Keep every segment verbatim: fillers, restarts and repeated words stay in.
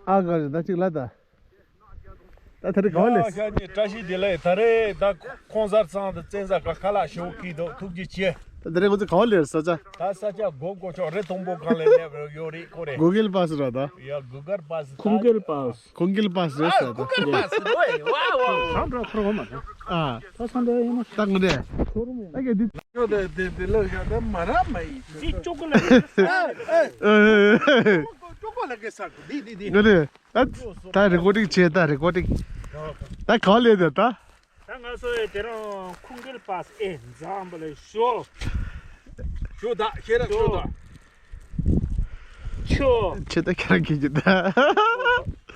ཨ་ག་རེ་ད་ཅིག་ལ་ད། ད་ད་རེས་ག་བ་ལས། ཡ་ཤ་ཉེ་བཀྲ་ཤིས་བདེ་ལེགས། ད་རེས་ད་ཁོང་གསར་ཚང་དང་བཙན་ས་ཁ་ཁ་ལག་ཞོག་གི་འདུག་ཐུགས་རྗེ་ཆེ། ད་ད་རེས་ང་ཚོ་ག་བ་ལས་ས་ཆ། ད་ས་ཆ་གོ་གོ་ཆོག་རེད། དང་པོ་གང་ལས་སླེབས་ཡོད་རེད་ཁོ་རེ། གུ་གལ་པཱ་སི་ར་ད། ཡ་གུ་གལ་པཱ་སི། ཁུང་གལ་པཱ་སི། ཁུང་གལ་པཱ་སི་རེད་ས་ད། གུ་གལ་པཱ་སི་རེད། ཝ་ཝ། གང་འགྲོ་ཁོ་ར་ཧོ་མ་རེད། ཨ། ད་སང་འགྲོ་ཡིན་ན། ད་ངོ་དེ། ཁོ་རུ་མ་ཡིན། ད་ག་འདི། ཁྱོད་དེ་དེ་དེ་ལོ་ཤ་ད་མ་ར་མ་ཡིན། འདི་ཅོ་ཀོ་ལ་ཡིན། ཨ་ཨ། ཅོ་ཀོ་ལ་གེ་ས་གོ་འདི་འདི་འདི། ངོ་དེ། ད་ད་རེ་ཀོར་ཌིང་བྱས། ད་རེ་ཀོར་ཌིང་། ད་ག་བ་ལས་ད་ད། ད་ང་ཚོ་ཡི་དེ་རང་ཁུང་གལ་པཱ་སི་ཨེ་འཛམ་བུ་ལ་ཞོ། ཞོ་ད་ཤེས་རབ་ཞོ་ད། ཆོ། ཆེ་ད་ཁྱེད་རང་གིས་ཀྱི་ད། ཁ་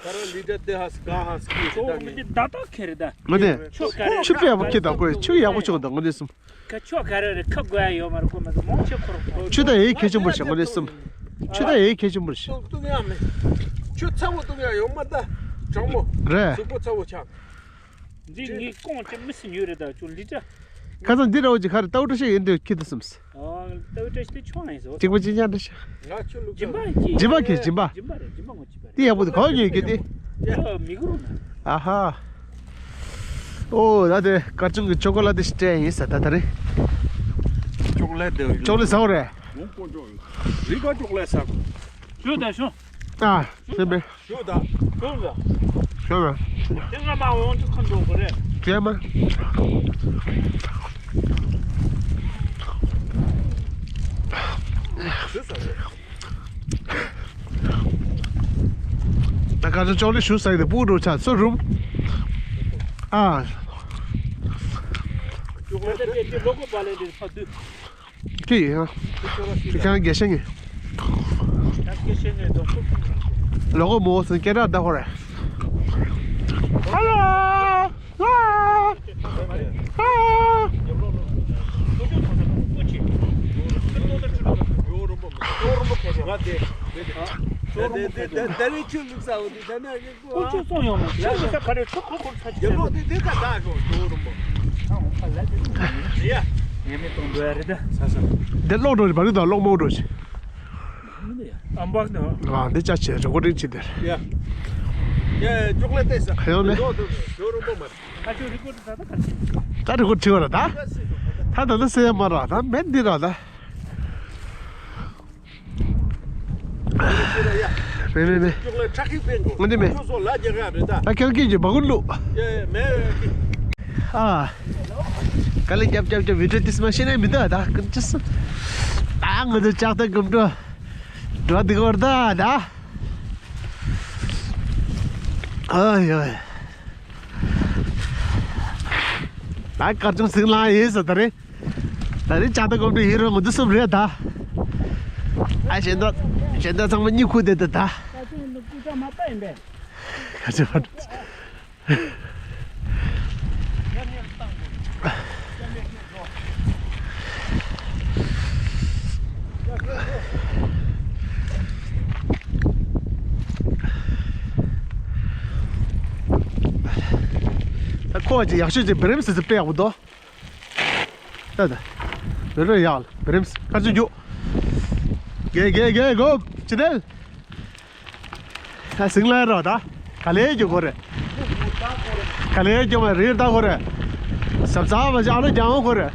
ར་ལི་ཏྲ་དེ་ཧ་སི་ག་ཧ་སི་ཀི་ཆོ་ད་མི་ནི་དེ་ད་ད་ཁེ་རེ་ད། མ་དེ། ཆོ་ག་རེ་ཆུ་དཔེ་ཡག་པོ་ཁྱེད་ད་གོ་ཆུ་ཡག་པོ་ཆོག་ད་ངོ་དེ་སུམ། ཁ་ཆོ་ག་རེ་རེ་ཁ་དགོས་ཡ་ཡོད་མ་རེད་ཁོ་མ་ཟད་མོ་ཆེ་ཁོ་རོ་ཁོ། ཆུ་ད་ཡེ་ཁེ་ཆེན་པོ་ཞིག་ངོ་དེ་སུམ། ཆུ་ད་ཡེ་ཁེ་ཆེན་པོ་ཞིག། ཏུག་ཏུག་ཡང་མེད། ཆུ་ཚ་བོ་ཏུག་ཡང་ཡོད་མ་ད། གྲང་མོ། རེད། གཟུགས་པོ་ཚ་བོ་ཆགས། འདི་ངའི་ཀོང་ཅི་མི་སྲིད་ཉོས་རེད་ད་ཅུང་ལི་ཏྲ། ཁ་སང་འདི་ར་བོ་ཅི་ཁ་རེ་ཏའུ་ཏྲ་ཤིག་ཡིན་འདྲ་ཁྱི་ད་སམ་སི། ཨོ། ཏའུ་ཏྲ་ཤི་དེ་ཆུང་ཡིན་ཟོ། གཅིག་པ་གཅིག་རྐྱང་འདྲ་ཤི། ང་ཆུ་ལུག་སྦྱིན་པ་ཡིན་གྱི། སྦྱིན་པ་གི་སྦྱིན་པ། སྦྱིན་པ་རེད་སྦྱིན་པ་ངོ་གཅིག་པ་རེད། དེ་ཡག་པོ་དེ་ག་བ་ཉོས་ཀྱི་དེ། ཨ་མི་གུ་རུ་ན། ཨ་ཧ། ཨོ་ད་དེ་དཀར་ཆུང་གི་ཅོ་ཀོ་ལ་དེ་ཤི་སྤྲད་ཡིན་ས་ད་ད་རེད། ཅོག་ལེ་དེ་ཅོག་ལེ་ཟ་བ་རེད། ངོ་ཀོ་ཅོག་ལེ། རི་ཀ་ཅོག་ལེ་ཟ། ཞུ་ད་ཞུ། ཨ་ཤེས་པས། ཞུ་ད། ཞུ་ད། ཞུ་ད། དེ་ང་མ་འོང་ཅི་ཁ་འགྲོ་གི་རེད། ཀྱེ་མ། ད་ག་ཚོད་ཅོག་ལེ་ཞུ་ས་ཡི་དེ་སྤུ་གུ་འགྲོ་ཆ་སུ་རུམ། ཨ། ཅོག་ལེ་དེ་ལོ་གོ་པ་ལེ་དེ་ཕ་དུ། ཁྱི་ཡིན་ཧ། ཁྱི་ཁྱི་རང་རྒྱལ་ཤེས་ངེས། ད་སྐད་ཤེས་ངེས་དོ་ཁུག་ཁུག་རང་ཁུག། ལོ་གོ་མོ་སུན་སྐད་གྲགས་ད་ཧོ་རེ། ཧ་ལོ། ཧ། ཧ། ད་རེས་ཁྱོད་ལུག་ཟ་འོ་དེ་ད་ནས། ཀོ་ཆུ་སོང་ཡོང་ནས་ཆུ་ལུག་ས་ག་རེ་ཁྲོ་ཁོ་ཁོར་ཚ་ཆུ་ཡོང་ནས་དེ་ད་ད་གོ་ཏོ་རུ་མོ། ཡ། ཡེ་མེ་གཏོང་འགྲོ་ཡ་རེད་ད། ས་ས། འདི་གློག་འགྲོ་རེད་བ་རེད་ད་གློག་མོ་འགྲོ་ཞིག། ཨམ་བག་ནི། ཨ་འདི་ཅག་ཆེ་རེ་ཀོ་ཌིང་བྱེད་དེ། ཡ། ཡ་ཅོག་ལེ་ཏེ་ས། ཡོང་མེ། ཏོ་ཏོ་ཏོ་རུ་མོ་མ། ད་ཅོག་རི་ཀོ་ཌི་ད་ད་ག་ཅི། ད་རི་ཀོ་ཌི་བྱེད་བ་ར་ད། ད་ད་ད་སེ་མ་ར་ད་མེད་འདི་ར་ད། མེ་མེ་མེ། ངོ་འདི་མེ། ད་ཁྱེད་ཀྱིས་ཀྱི་བ་གུ་བླུག་ཨ། ག་ལེ་རྒྱབ་རྒྱབ་རྒྱབ་བི་ཌིའོ་ཏིས་མ་ཤེས་ནས་མི་འདུག་ད་ཀུན་ཅི་སུ། ཨ་ང་ཚོ་ལྕགས་རྟ་སྒམ་འགྲོ། འགྲོ་འདི་གོར་ད་ད། ཨ་ཡོ། ད་དཀར་ཆུང་སིང་ལ་ཡིན་ས་ད་རེད། ད་རེས་ལྕགས་རྟ་སྒམ་འགྲོ་ཡིན་རུང་ང་ཚོ་གསུམ་རེད་ད། ཨ་གཞན་དག་གཞན་དག་ཚང་མ་གཉིད་ཁུག་བསྡད་འདུག་ད། ཁ་ཆེ་མ་འགྲོ། ད་ཁོ་ཅི་ཡག་ཤོས་ཅིག་བི་རེམ་སི་སི་དཔེ་ཡག་པོ་འདུག་ད་ད། རེ་རེ་ཡག་ལ་བི་རེམ་སི་ཁ་ཆུ་རྒྱུག་རྒྱལ་རྒྱལ་རྒྱལ་གོ་ཅི་ནེལ། ད་སིང་ལ་རོ་ད། ག་ལེ་རྒྱུག་གོ་རེ། ག་ལེ་རྒྱུག་མ་རེད་ད་གོ་རེ། ཟབ་ཟབ་མ་ཅི་ཨ་ལོ་རྒྱང་གོ་རེ།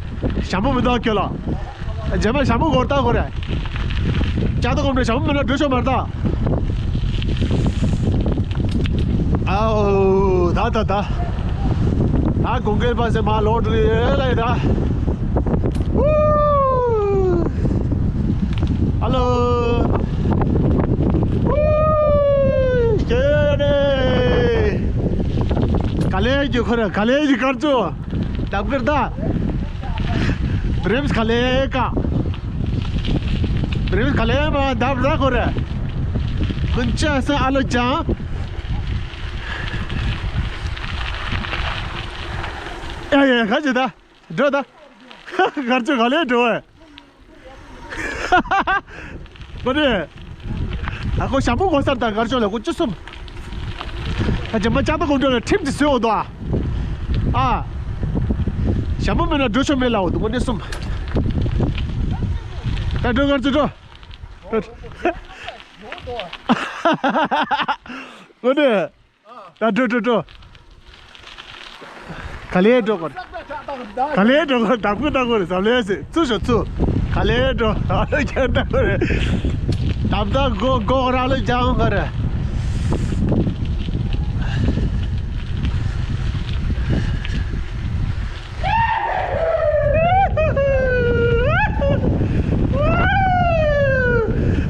ཞྭ་མོ་མི་འདུག་ཁྱོད་ལ། རྗེས་མ་ཞྭ་མོ་གོ་ད་གོ་རེ། ལྕགས་རྟ་སྒམ་འགྲོ་ཞྭ་མོ་མི་ལ་འགྲོ་ཤོག་མར་ད། ཨའོ་ད་ད་ད། ད་གུང་གལ་པ་སེ་མ་ལོག་འགྲོ་ཡོད་ལ་ཡོད་ད། ཨུ། ཨ་ལོ། ཨུ། ཁྱེད་ནས། ག་ལེ་རྒྱུག་གོ་རེ་ག་ལེ་རྒྱུག་དཀར་ཆུང་། ལྡབ་ཀར་ད། བི་རེམ་སི་ག་ལེ་ཀ། བི་རེམ་སི་ག་ལེ་མ་ལྡབ་ར་གོ་རེ། ཀུན་ཅི་སེ་ཨ་ལོ་ཅང་། ཡ་ཡ་ག་ཅི་ད། འགྲོ་ད། དཀར་ཆུང་ག་ལེ་འགྲོ་བས། ཁོ་རེ། ཨ་ཁོ་ཞྭ་མོ་གོ་སར་དང་དཀར་ཆུང་ལ་ཁོ་བཅུ་གསུམ། ཨ་ཅེ་མ་ལྕགས་རྟ་སྒམ་འགྲོ་ལ་ཁྲིམས་ཀྱི་བཟོས་འོ་དོ་ཨ། ཨ། ཞྭ་མོ་མེད་ན་འགྲོ་ཆོག་མེད་ལ་འོ་དོ་ཁོ་ནི་གསུམ། ད་འགྲོ་དཀར་ཆུང་འགྲོ། འགྲོ། ཨོ་ནི། ད་འགྲོ་འགྲོ་འགྲོ། ག་ལེ་འགྲོ་གོ། ག་ལེ་འགྲོ་གོ། དག་པོ་དག་པོ་རེད། ཟབ་ལེ་ཟེར། ཚུར་ཤོག་ཚུར། ག་ལེ་འགྲོ། ཨ་ལོ་རྒྱག་དག་པོ་རེད། དམ་དག་གོ་གོ་ར་ལོ་རྒྱག་འོང་ག་རེད།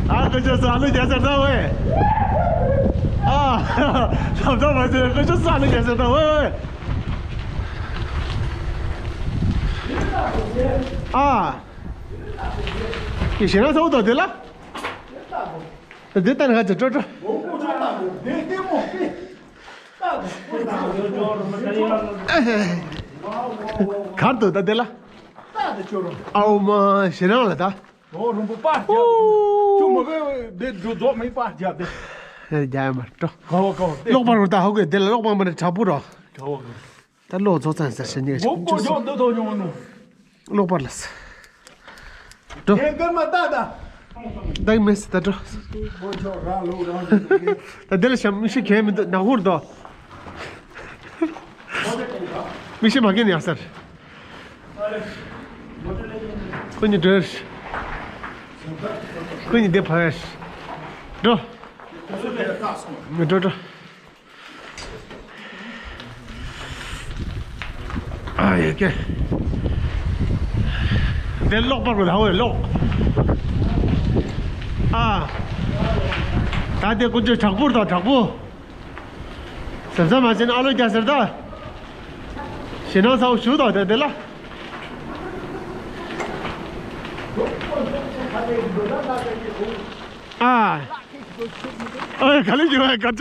ཨ་ཁུ་ཆོ་ས་ལུ་རྒྱ་ཟེར་ད་ཝེ། ཨ། ལམ་ཐག་མ་ཟེར། ཁུ་ཆོ་ས་ལུ་རྒྱ་ཟེར་ད་ཝེ་ཝེ། ཨ། ཡེ་ཤེས་རང་ཚ་བོ་དང་དེ་ལ། དེ་ལྟ་ན་ཁ་ཆེ་སྤྲོ་སྤྲོ། གར་དུ་ད་དེ་ལ། ཨའོ་མ་ཞེ་རང་ལ་ད། ཨོ་རོང་པོ་པར་རྒྱབ། ཁྱོད་མ་གི་དེ་འགྲོ་རྫོགས་མེད་པར་རྒྱབ་དེ། རྒྱ་ཡ་མ་སྤྲོ། ག་བ་ག་བ་དེ། གློག་པར་རུ་ད་ཧོ་གི་དེ་ལ་གློག་པར་མ་ནི་དྲག་པོ་རོ། ག་བ་ག་བ། ད་ལོག་རྫོགས་ཚང་ཟེར་ཞེ་ནི་གོ་གོ་ཇོ་འདི་ཐོ་ཉོ་ནོ། གློག་པར་ལ་ཟེར། འགྲོ། ངས་སྐར་མ་ལྟ་ད། ད་མེད་ཟེར་ད་འགྲོ། ད་དེ་ལ་ཤམ་མི་ཤི་གས་མི་འདུག་ནག་ཧུར་དོ། མི་ཤི་མ་གས་ནི་ཡག་ཟེར། ཁོ་གཉིས་འགྲོ། ཁོ་གཉིས་འདི་ཕ་ཡ། འགྲོ། འགྲོ་འགྲོ། ཨ་ཡེ་ཀེ། འདི་གློག་པར་བུ་ལ་འོ་གློག་ཨ། ད་དེ་ཀུན་སྤྱོད་དྲག་པོ་དང་དྲག་པོ། ཟབ་ཟབ་མ་བྱས་ན་ཨ་ལོ་རྒྱ་ཟེར་ད། ཞེ་ནང་ཚ་བོ་ཞུ་དང་དེ་དེ་ལ། ཨ། ཨ་ག་ལེ་ཡོད་ཨ་ག་ཚོད།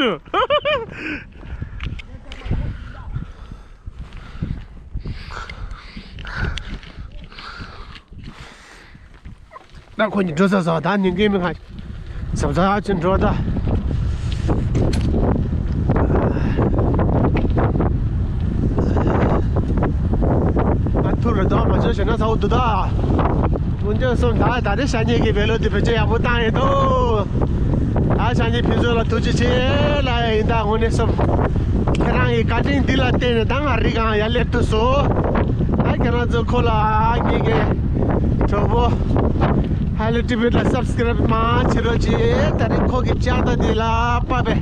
ད་ཁོ་གཉིས་འགྲོ་ས་ས་ད་ཉིན་གྱི་མི་ཁ་ཟབ་ཟབ་ཅིག་འགྲོ་ད། ང་ཐུར་རེ་དོ་མ་བྱོས་ཞེ་ན་ཚ་བོ་འདུག་ད། དཀོན་མཆོག་གསུམ་ད་ད་རེས་ཤ་ཉེ་གི་བེ་ལོ་དེ་བེད་སྤྱོད་ཡག་པོ་བཏང་ཡོད་དོ། ད་ཤ་ཉེ་ཕུན་ཚོགས་ལ་ཐུགས་རྗེ་ཆེ་ལ་ཡིན་ད་དངོས་གནས་གསུམ། ཁྱེད་རང་གི་བཀའ་དྲིན་འདི་ལ་བརྟེན་ནས་ད་ང་རིག་གང་ཡར་སླེབས་ཐུབ་སོང་། ད་ཁྱེད་རང་ཚོ་ཁོ་ལ་ཨ་ཉིད་ཀྱི་གྲོགས་པོ་ཧ་ལེ་ཊི་བི་ལ་སབ་སི་ཀ་རབ་མ་བྱེད་རོགས་གྱིས། ད་རེས་ཁོ་གི་ལྕགས་རྟ་འདི་ལ་བབས་པས་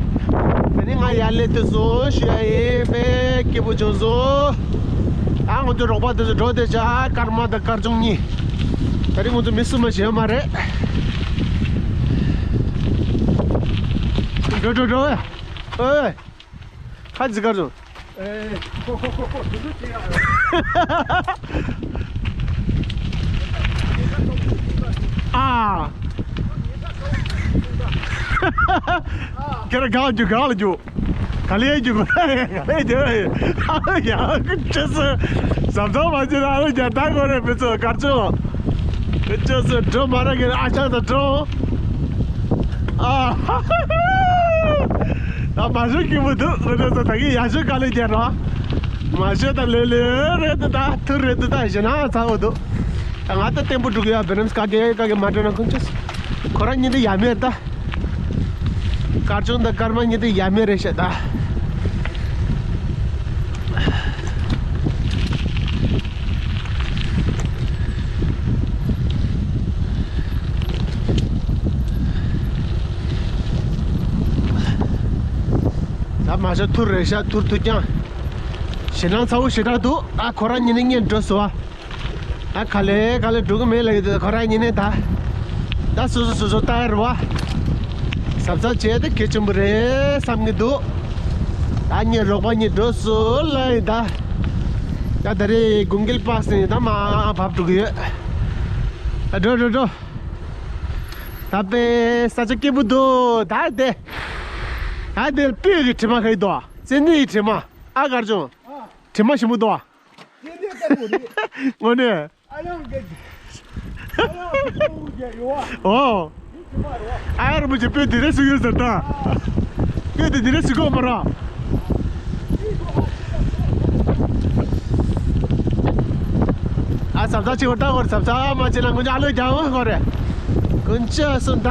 ད་ནི་ང་ཡར་སླེབས་ཐུབ་སོང་ཞུ་ཡ་ཡིན་པས་སྐྱིད་པོ་བྱུང་སོང་། ད་ང་ཚོ་རོགས་པ་དེ་ཚོ་འགྲོ་དེ་བྱ་སྐར་མ་དང་སྐར་ཆུང་གཉིས། ད་རེས་ང་ཚོ་མི་སུ་མ་བྱེད་མ་རེད། འགྲོ་འགྲོ་འགྲོ། ཨོའི། ཁ་ཅིག་གར་སོང་། ཨེ། ཁོ་ཁོ་ཁོ་ཁོ་དུ་དུ་ཅི་ཡ། ཨ། ཁྱེད་རང་གང་རྒྱུག་གང་ལ་རྒྱུག་ག་ལེ་རྒྱུག་ག་ལེ་རྒྱུག་ཡ་ཁྱེད་ཚོ་ཟམ་ཟམ་མ་བྱེད་ན་ཨ་ལེ་རྒྱ་ད་གོ་རེ་མི་ཚོ་གར་ཚོ། ཁྱེད་ཚོ་འགྲོ་མ་ར་གི་ཨ་ཅག་ད་འགྲོ། ཨ། ད་མ་ཤོད་ཀྱི་མི་འདུག་ང་ཚོ་ད་གི་ཡག་ཤོས་ག་ལེ་རྒྱལ་རོགས། མ་ཤོད་ད་ལོས་ལོས་རེད་འདུག་ད་ཐུར་རེད་འདུག་ད་ཞེ་ན་ཚ་བོ་འདུག་ད་ང་ད་བརྟན་པོ་འགྲོ་གི་ཡ་བེ་རམ་སི་ཀ་གེ་ཀ་གེ་མ་འགྲོ་ན་ཁོང་ཚོ་ཁོ་རང་གཉིས་དེ་ཡ་མེད་ད། དཀར་ཆུང་དང་སྐར་མ་གཉིས་དེ་ཡ་མེད་རེད་ཤག་ད། ད་མ་ཤོད་ཐུར་རེད་ཤག་ཐུར་ཐུར་རྐྱང་། ཞེ་སྣང་ཚ་བོ་ཞེ་དྲག་འདུག་ཨ་ཁོ་རང་ཉིད་ནས་སྔོན་འགྲོ་སོང་ཨ། ཨ་ག་ལེ་ག་ལེ་འགྲོ་གི་མེད་ལབ་ཡོད་དུས་ཁོ་རང་ཉིད་ནས་ད། ད་སོ་སོ་སོ་སོ་ལྟ་ཡ་རེད་བ། གཟབ་གཟབ་བྱས་ཏེ་གལ་ཆེན་པོ་རེད་བསམ་གྱི་འདུག་ད་ངའི་རོགས་པ་གཉིས་འགྲོ་སོང་ལབ་ཡིན་ད། ད་ད་རེས་དགུན་ཁ་པར་སི་ནས་ད་མར་བབས་འགྲོ་གི་ཡོད། ཨ་འགྲོ་འགྲོ་འགྲོ། ད་དཔེ་ས་ཆ་སྐྱིད་པོ་འདུག་ད་དེ། ད་དེ་སྤོས་ཀྱི་དྲི་མ་ག་ཡི་འདུག་ཙན་དན་གྱི་དྲི་མ། ཨ་གར་བྱུང་། དྲི་མ་ཞིམ་པོ་འདུག་ཙན་དན་ལྟ་བུ་རེད། དངོས་གནས། ཨ་ཡང་གི། ཨ་ཡང་གི་ཡོ་བ། ཨོ། ཨ་ཡ་ར་མོ་ཆེ་སྤོས་དེ་རེ་སུ་ཡོད་ཟེར་ད། སྤོས་དེ་དེ་རེ་སུ་གོ་མ་ར། ཨ་ཟབ་ཟབ་ཆེ་བ་ལྟ་བར་ཟབ་ཟབ་མ་ཆེ་ན་ངུ་ཅག་ལོས་རྒྱང་བ་གོ་རེད། ཀུན་ཅི་སུ་ད།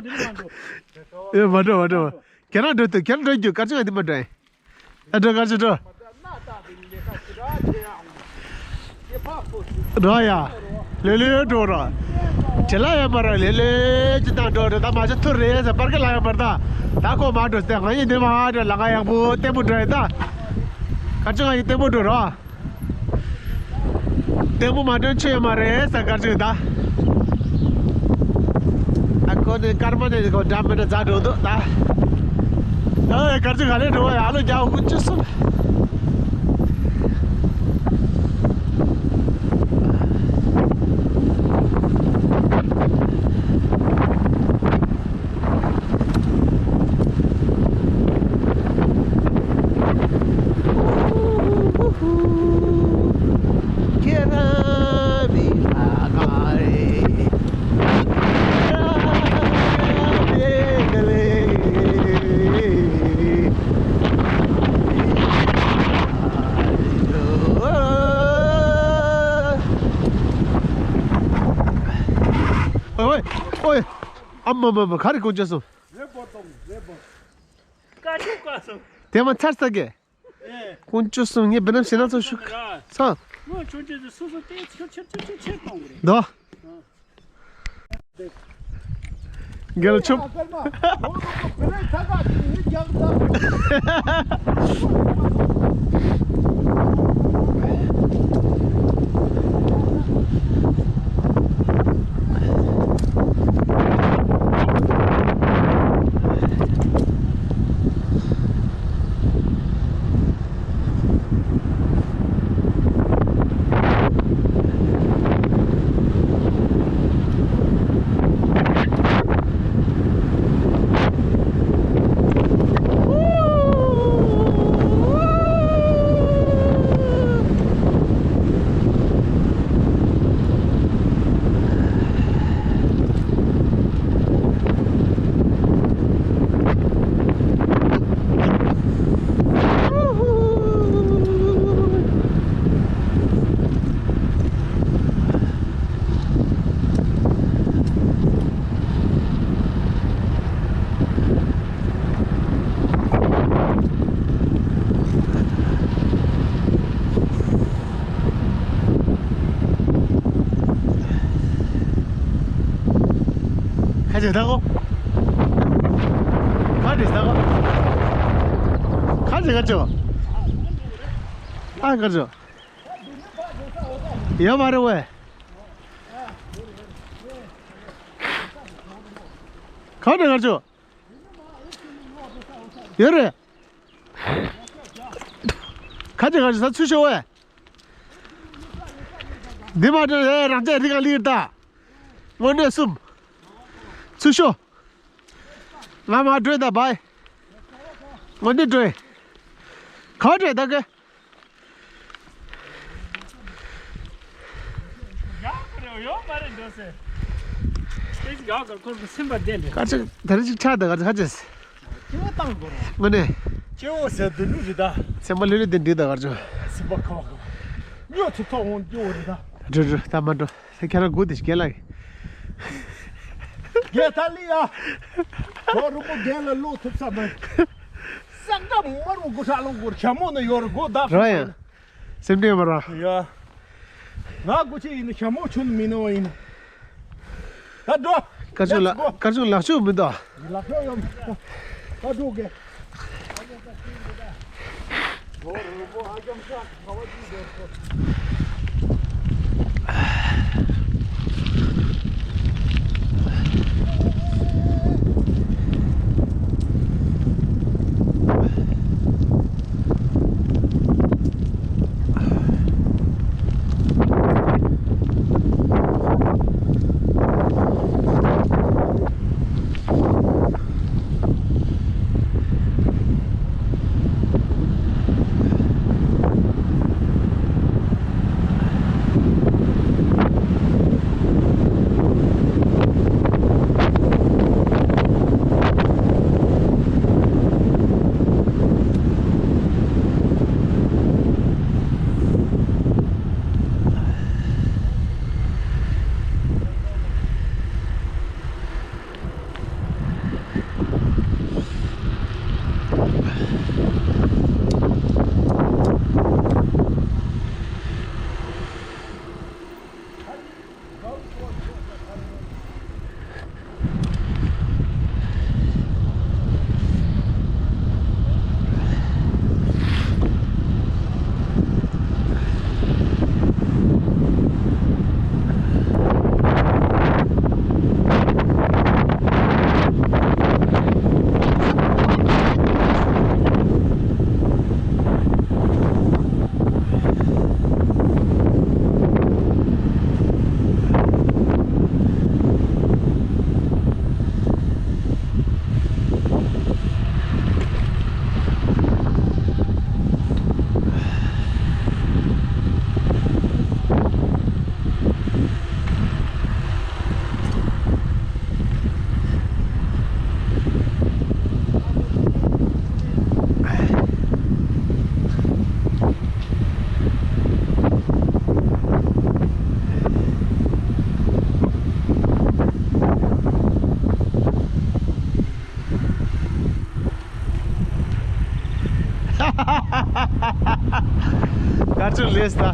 ཨེ་མ་འགྲོ་མ་འགྲོ། ཁྱེད་རང་འགྲོ་དུས་ཁྱེད་རང་འགྲོ་རྒྱུ་སྐར་ཆ་ང་འདི་མ་འགྲོ་ཨེ། ཨ་འགྲོ་སྐར་ཆ་འགྲོ། འགྲོ་ཡ། ལེ་ལེ་འགྲོ་ར། དེ་ལ་ཡ་མ་ར་ལེ་ལེ་ཅི་ད་འགྲོ་འགྲོ། ད་མ་ཆ་ཐུར་རེད་ཟེར་པར་གི་ལ་ཡ་མར་ད། ད་ཁོ་མ་འགྲོ་ཟེར། ང་ཡིན་འདི་མ་འགྲོ། ལ་ང་ཡག་པོ་ལྟད་མོ་འགྲོ་ཡ་ད། སྐར་ཆ་ང་ཡིན་ལྟད་མོ་འགྲོ་ར། ལྟད་མོ་མ་འདྲེན་ཆོས་ཡོད་མ་རེད་ས་སྐར་ཆ་ད། ཨ་ཁོ་ནི་སྐར་མ་ནས་ཁོ་འདྲ་མི་འདྲ་མཛའ་འགྲོ་འདུག་ད། ཨ་སྐར་ཆ་ག་ལེ་འགྲོ་བ་ཡ་ལོ་རྒྱ་དགུ་བཅུ་གསུམ། ཨོའི། ཨོའི། ཨ་མ་མ་མ། ག་རེ་དཀོན་མཆོག་གསུམ། རེད་པོ་དང་རེད་པོ། དཀའ་ཤོག་དཀའ་སོང་། དེ་མ་ཚར་ས་གེ། ཨེ། དཀོན་མཆོག་གསུམ། ངས་བེ་ནམ་ཞེ་ན་ཚོ་ཤུགས་ཚ། ངོ་ཆུང་ཆུང་དེ་སོ་སོ་དེ་ཆེར་ཆེར་ཆེར་ཆེར་ཆེར་གཏོང་གི་རེད། དོ། རྒན་ལགས་ཆུབ། ཁ་ཅིག་ད་གོ། ཁ་ཅིག་ད་གོ། ཁ་ཅིག་ཁ་ཅིག་ཨ་ཁ་ཅིག་ཡོད་མ་རེད་ཝེ། ག་འདྲ་ག་ཅོ། ཡོད་རེད། ག་ཅི་ག་ཅི་ས་ཚུར་ཤོག་ཝེ། འདི་མ་འདྲ་རེད། རང་ཅག་རི་ག་ལིར་ད། དངོས་གནས་གསུམ། ཚུར་ཤོག་ང་མ་འགྲོས་ད་བའི། དངོས་གནས་འགྲོས། ག་འདྲ་ད་གི། ཡག་གི་རེད་ཡོད་མ་རེད་འགྲོ་ཟེར། ཨེ་ཡག་གི་ཁོར་གི་སེམས་པ་བདེ་འདྲ། ཁ་ཅིག་ད་རེ་ཅིག་ཆགས་ད་ག་ཁ་ཅིག་སྐྱེ་བོ་བཏང་དགོས་རེད། དངོས་གནས། སྐྱེ་བོ་ཟེར་དུ་ལུས་རེད་ད། སེམས་པ་ལྷོད་ལྷོད་དེ་འགྲིག་ད་གར་ཅོ། སེམས་པ་ཁ་བ་ཁ་བ། སྨྱོ་ཐུབ་ཐོག་འོང་སྐྱེ་བོ་རེད་ད། འགྲོ་འགྲོ་ད་མ་འགྲོ། ཁྱེད་རང་སྒུག་དེ་ཞིག་རྒན་ལགས། རྒན་ད་ལི་ཡ། ཁོ་རུ་པོ་རྒན་ལ་བློ་ཐུབ་ས་མེད། ས་འགྲམ་མར་མོ་སྒོ་ཧྲ་ལོ་སྒོར་ཞྭ་མོ་ནི་ཡོར་སྒོ་བདག་ར་ཡ། སེམས་ཁྲལ་མ་ར། ཡ། ང་སྒོ་ཆེ་ཡིན་ན་ཞྭ་མོ་ཆུན་མི་ནོ་ཡིན། ད་འགྲོ། སྐར་ཆུང་ལགས། སྐར་ཆུང་ལག་ཤུབས་མི་འདུག་ལག་ཤུབས་ཡོད། ད་འགྲོ་གི། ག་ཚོད་ལས་ད།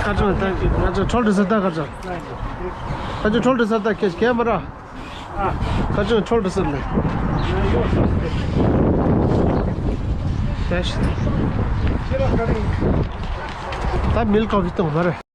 ཁ་ཆུང་ད་ཁ་ཆུང་ཁྲོལ་དུ་ཟེར་ད་ཁ་ཆུང་། ཁ་ཆུང་ཁྲོལ་དུ་ཟེར་ད་ཁེ་ཁེ་མ་ར། ཁ་ཆུང་ཁྲོལ་དུ་ཟེར་ལེ། ད་མིལ་ཀོ་ཕི་གཏོང་མ་རེད།